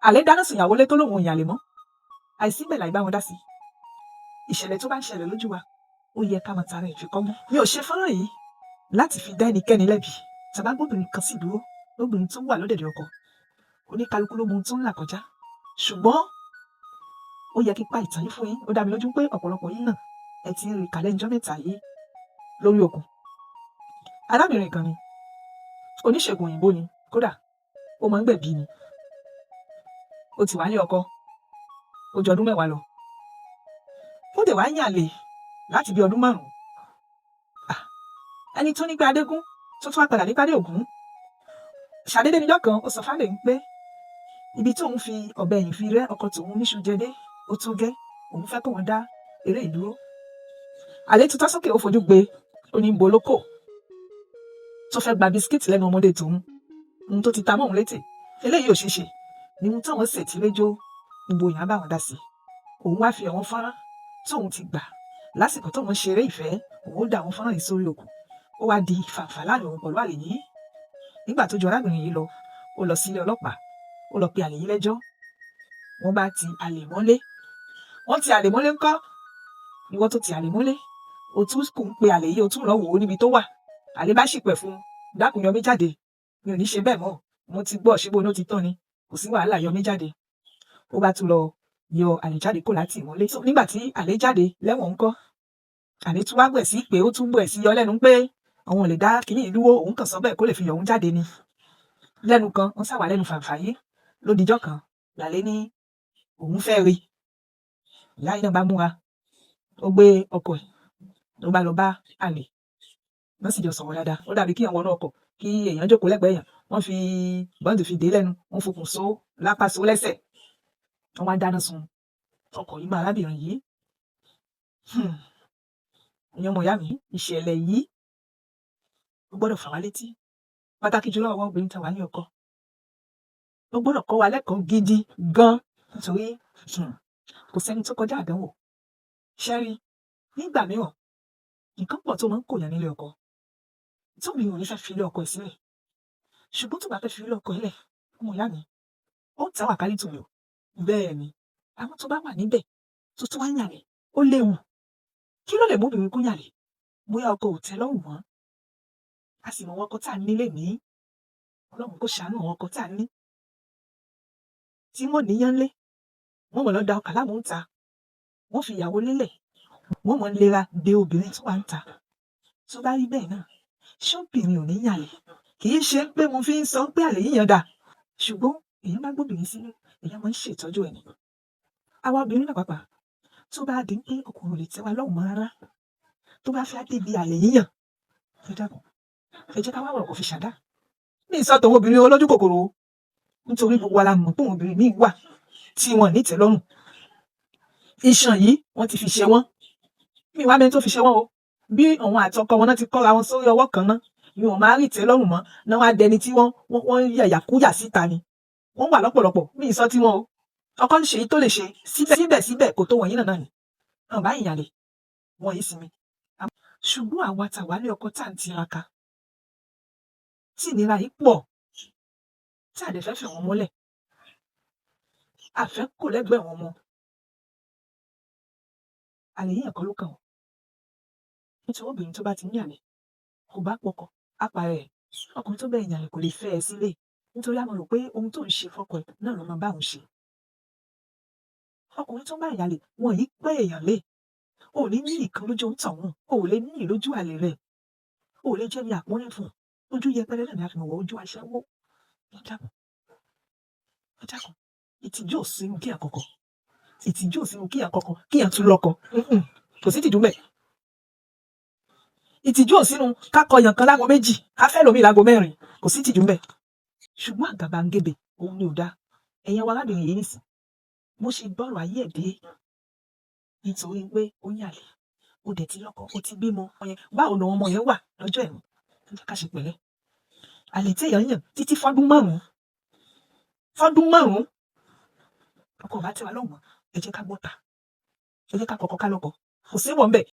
Àlè dáná sun ìyàwó lé tó lóun ò yàn àlè mọ́. Àìsí bẹ́ẹ̀ láì bá wọn dá sí. Ìṣẹ̀lẹ̀ tó bá ń ṣẹlẹ̀ lójú wa, ó yẹ ká máa tara ẹ̀ fi kọ́gbọ́n. Mi ò ṣe fọ́nrán yìí láti fi dá ẹnikẹ́ni lẹ́bi tàbá gbóbìnrin kan sì dúró, lóbìnrin tó wà lọ́dẹ̀dẹ̀ ọkọ. Oníkálukú ló mọ ohun tó ń là kọjá, ṣùgbọ́n ó yẹ kí n pa ìtàn yìí fún yín. Ó dá mi lójú pé ọ̀pọ̀lọpọ̀ yín náà ẹ ti ń rí kàlẹ́ ńjọ́ mẹ́ta yìí lórí òkun. Arábìnrin kan ni, oníṣègùn òyìnbó ni, kódà ó máa ń gbẹ̀bí ni. Ó ti wà ní ọkọ ó ju ọdún 10 lọ. Ó dẹ̀ wá yàn àlè láti bí ọdún 5. Ẹni tó ní pé adégún tó tún wá padà nípa dé ògún ṣàdédé níjọ́ kan, ó sọ fálè ń pé ibi tóun fi ọ̀bẹ ẹ̀yìn fi rẹ́ ọkọ tòun níṣu jẹdé, ó tó gẹ́, òun fẹ́ kóun dá eré ìdúró. Àlè tutọ́ sókè, ó fojú gbé, ó ní bolókò tó fẹ́ gba bisikíìtì lẹ́nu ọmọdé tòun, ohun tó ti ta mọ́ òun létè, eléyìí ò ṣeé ṣe ní ohun táwọn sì ti réjó. Gbogbo èèyàn bá wọn dá sí. Òun wá fi àwọn fọ́nrán tóun ti gbà lásìkò tóun ń ṣeré ìfẹ́, òun ó dá àwọn fọ́nrán yìí sórí òkun. Ó wá di fàǹfà láàrin òun pẹ̀lú àlè yìí. Nígbà tó ju arábìnrin yìí lọ, ó lọ sílé ọlọ́pàá, ó lọ pe àlè yìí lẹ́jọ́. Wọ́n bá ti àlè mọ́lé. Wọ́n ti àlè mọ́lé ńkọ́? Ìwọ tó ti àlè mọ́lé, o tún kù ń pe àlè yìí, o tún lọ wò ó níbi tó wà. Àlè bá ṣìpẹ̀ fún un, "Dákun, yọ mí jáde, mi ò ní ṣe bẹ́ẹ̀ mọ́, mo ti gbọ́, ṣé bó ló ti tán ni? Kò sí wàhálà, yọ mí jáde." Ó bá tún lọ yọ àlè jáde kó láti ìmọ́lé. Nígbà tí àlè jáde lẹ́wọ̀n ńkọ́? Àlè tún wá bẹ̀ sí pé ó tún bẹ̀ sí yọ lẹ́nu pé àwọn ò lè dá kínní yìí dúró, òun kàn sọ bẹ́ẹ̀ kó lè fi yọ òun jáde ni. Lẹ́nu kan, wọ́n sàwà lẹ́nu fàǹfà yìí. Lódijọ́ kan, làlẹ́ ní òun fẹ́ rí. Ìyá yìí náà bá múra, ó gbé ọkọ ẹ̀, ló bá lọ bá àlè. Wọ́n sì jọ sọ̀rọ̀ dáadáa. Ó dàbí kí àwọn wọnú ọkọ̀, kí èèyàn jókòó lẹ́gbẹ̀ẹ́ èèyàn, wọ́n fi bọ́ǹdì fi dé lẹ́nu, wọ́n fokùn so lápá, so lẹ́sẹ̀. Wọ́n wá dáná sun ọkọ̀ yìí mọ́ arábìnrin yìí. Ìyẹn ọmọ ìyá mi, ìṣẹ̀lẹ̀ yìí ó gbọ́dọ̀ fà wá létí, pàtàkì jùlọ àwọn obìnrin tá wà ní ọkọ. Ó gbọ́dọ̀ kọ́ wa lẹ́kọ̀ọ́ gidi gan, nítorí kò sẹ́ni tó kọjá àdánwò. Ṣẹ́rí, nígbà mìíràn, nǹkan pọ̀ tó máa ń kòyàn nílé ọkọ tóbi ò ní fẹ́ fi ilé ọkọ ẹ̀ sílẹ̀. Ṣùgbọ́n tó bá fẹ́ fi ilé ọkọ ẹ̀ lẹ̀, ọmọ ìyá mi, ó ń tàwà kálí tòmí o. Bẹ́ẹ̀ ni, àwọn tó bá wà níbẹ̀ tó tún wá ń yàlẹ̀, ó léwu. Kí ló lè mú obìnrin kó yàlẹ̀? Bóyá ọkọ ò tẹ́ lọ́rùn mọ́. A sì mọ àwọn ọkọ tá à ń nílé ní. Ọlọ́run kó ṣàánú àwọn ọkọ tá à ń ní tí wọ́n níyán lé, wọ́n mọ̀ lọ da ọkà láàmú ń ta, wọ́n fi ìyàwó lélẹ̀, wọ́n mọ̀ lera de obìnrin tó wà ń ta. Tó bá rí bẹ́ẹ̀ náà, ṣé obìnrin ò ní yàlẹ̀? Kì í ṣe pé mo fi ń sọ pé àlè yíyan dà, ṣùgbọ́n èèyàn bá gbóbìnrin sílé, èèyàn máa ń ṣètọ́jú ẹ̀ ni. Àwa obìnrin náà pàápàá, tó bá di pé ọkùnrin ò lè tẹ́ wa lọ́rùn mọ́ rárá, tó bá fẹ́ débi àlè yíyàn, ẹ dákun, ẹ jẹ́ ká wá ọ̀rọ̀ kò fi ṣàdá. Mi sọ tòun obìnrin olójú kòkòrò o, nítorí gbogbo wa la mọ̀ pé òun obìnrin míì wà tí wọn ní ìtẹ́lọ́rùn. Iṣan yìí wọ́n ti fi ṣe wọ́n. Mi wá mẹ́ni tó fi ṣe wọ́n o. Bí òun àti ọkọ wọn náà ti kọ́ra wọn sórí ọwọ́ kan náà ni wọn máa rí ìtẹ́lọ́rùn mọ́ náà, wá dẹni tí wọ́n ń yàyàkúyà síta ni. Wọ́n wà lọ́pọ̀lọpọ̀. Mi sọ tí wọn o. Ọkọ ń ṣe èyí tó lè ṣe, síbẹ̀síbẹ̀ kò tó wọ̀nyí náà ni hàn bá ìyàlè wọn yìí sinmi. Ṣùgbọ́n àwa tá wà ní ọkọ, tá à ń tiraka, tí ìnira yìí pọ̀, tí a dẹ̀ fẹ́ fẹ̀ wọ́n mọ́lẹ̀, a fẹ́ kò lẹ́gbẹ̀ẹ́ wọn mọ́, àlè yíyàn kọ́ ló kàn wọ́n. Nítorí obìnrin tó bá ti ní àlè, kò bá pọkọ, á para ẹ̀. Ọkùnrin tó bẹ́ẹ̀ yàn kò lè fẹ́ ẹ sílé, nítorí á máa rò pé ohun tó ń ṣe fọ́kọ ẹ̀ náà ló máa bá òun ṣe. Ọkùnrin tó ń bá ìyàlè wọn yìí pé èèyàn lé, o ò ní ní ìkan lójú ń tọ̀hún, o ò lè ní ìlójú àlè rẹ̀, o ò lè jẹ́ ní àpọ́nlé fún un. Ojú yẹpẹrẹ náà ni a fi mọ̀ wọ́, ojú aṣẹ́wó. Ẹ dákun, ẹ dákun, ìtìjú ò sínú kí àkọ́kọ́, ìtìjú ò sínú kí àkọ́kọ́ kíyàn tún lọ́kọ. Kò sí ìtìjú mẹ́. Ìtìjú ò sínú ká kọyàn kan lágo 2, ká fẹ́ lómi lágo 4. Kò sí ìtìjú mẹ́. Ṣùgbọ́n àgàbàgebè òun ni ò dáa. Ẹ̀yin àwọn arábìnrin yìí nìsín, bó ṣe gbọ́rọ̀ ayé ẹ̀ dé, nítorí pé ó yàlè, ó dẹ̀ ti lọ́kọ, ó ti bímọ yẹn, báwo ni ọmọ yẹn wà lọ́jọ́ ẹ̀rùn? Ẹ jẹ́ ká ṣe pẹ̀lẹ́. Àlè tí èèyàn yàn títí fọ́dún 5, fọ́dún 5, ọkọ bá tẹ́ wa lọ́rùn mọ́, ẹ jẹ́ ká gbọ́ta, ẹ jẹ́ ká kọ́kọ́ ká lọ́kọ. Kò sí wọ̀n bẹ́ẹ̀.